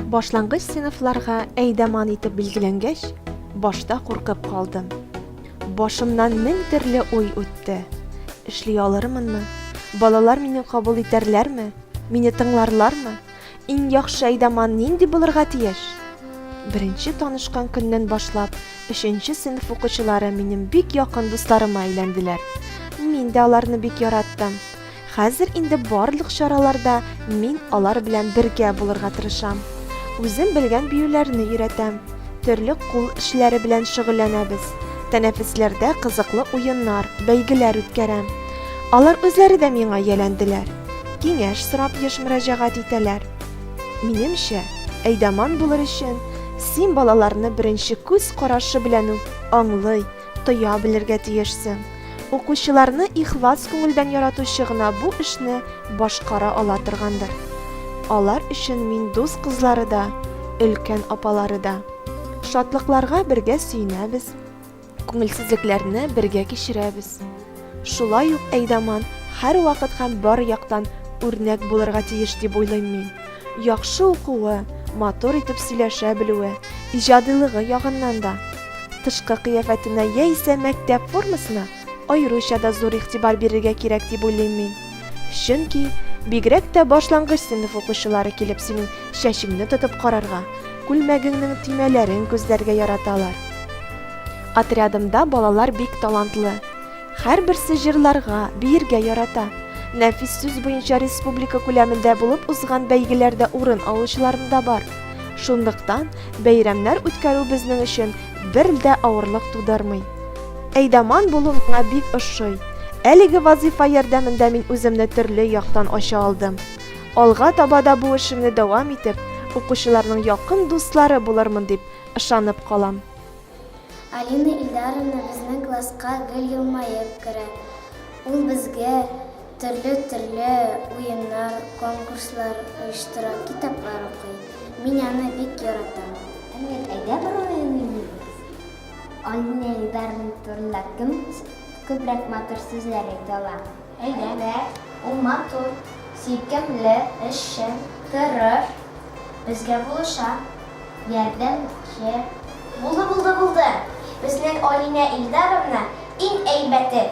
Башлангыч сыйныфларга әйдаман итеп билгеләнгәч, башта куркып калдым. Башымнан мең төрле уй үтте. Эшли алырмынмы? Балалар мине кабул итәрләрме? Мине тыңларлармы? Иң яхшы әйдаман нинди булырга тиеш? Беренче танышкан көннән башлап, өченче сыйныф укучылары минем бик якын дусларыма әйләнделәр. Мин дә аларны бик яраттым. Хәзер инде барлык чараларда мин алар белән бергә булырга тырышам. Үзем белгән биюләрне өйрәтәм, төрле кул эшләре белән шөгыльләнәбез, тәнәфесләрдә кызыклы уеннар, бәйгеләр үткәрәм. Алар үзләре дә миңа ияләнделәр, киңәш сорап еш мөрәҗәгать итәләр. Минемчә, әйдаман булыр өчен, син балаларны беренче күз карашы белән үк аңлый, тоя белергә тиешсең. Укучыларны ихлас күңелдән яратучы гына бу эшне башкара ала торгандыр. Алар өчен мин дус кызлары да, өлкән апалары да. Шатлыкларга бергә сөенәбез, күңелсезлекләрне бергә кичерәбез. Шулай ук әйдаман һәрвакыт һәм бар яктан үрнәк булырга тиеш дип уйлыйм мин. Яхшы укуы, матур итеп сөйләшә белүе, иҗадилыгы ягыннан да. Тышкы кыяфәтенә яисә мәктәп формасына аеруча да зур игътибар бирергә кирәк дип уйлыйм мин. Чөнки бигрәк тә башлангыч сыйныф укучылары килеп синең чәчеңне тотып карарга, күлмәгеңнең төймәләрен күзләргә яраталар. Отрядымда балалар бик талантлы. Һәрберсе җырларга, биергә ярата. Нәфис сүз буенча республика күләмендә булып узган бәйгеләрдә урын алучыларым да бар. Шунлыктан, бәйрәмнәр үткәрү безнең өчен бер дә авырлык тудырмый. Әйдаман булу миңа бик ошый. Әлеге вазыйфа ярдәмендә мин үземне төрле яктан ача алдым. Алга таба да бу эшемне дәвам итеп, укучыларның якын дуслары булырмын дип ышанып калам. Алина Илдаровна безнең класска гел елмаеп керә. Ул безгә төрле-төрле уеннар, конкурслар оештыра, китаплар укый. Мин аны бик яратам. Әмир, әйдә бер уен уйныйбыз. Алина Илдаровна турында кем күбрәк матур сүзләр әйтә ала? Әйдә. Ул матур, сөйкемле, эшчән, тырыш, безгә булыша, ярдәмче. Булды, булды, булды! Безнең Алинә Илдаровна иң әйбәте!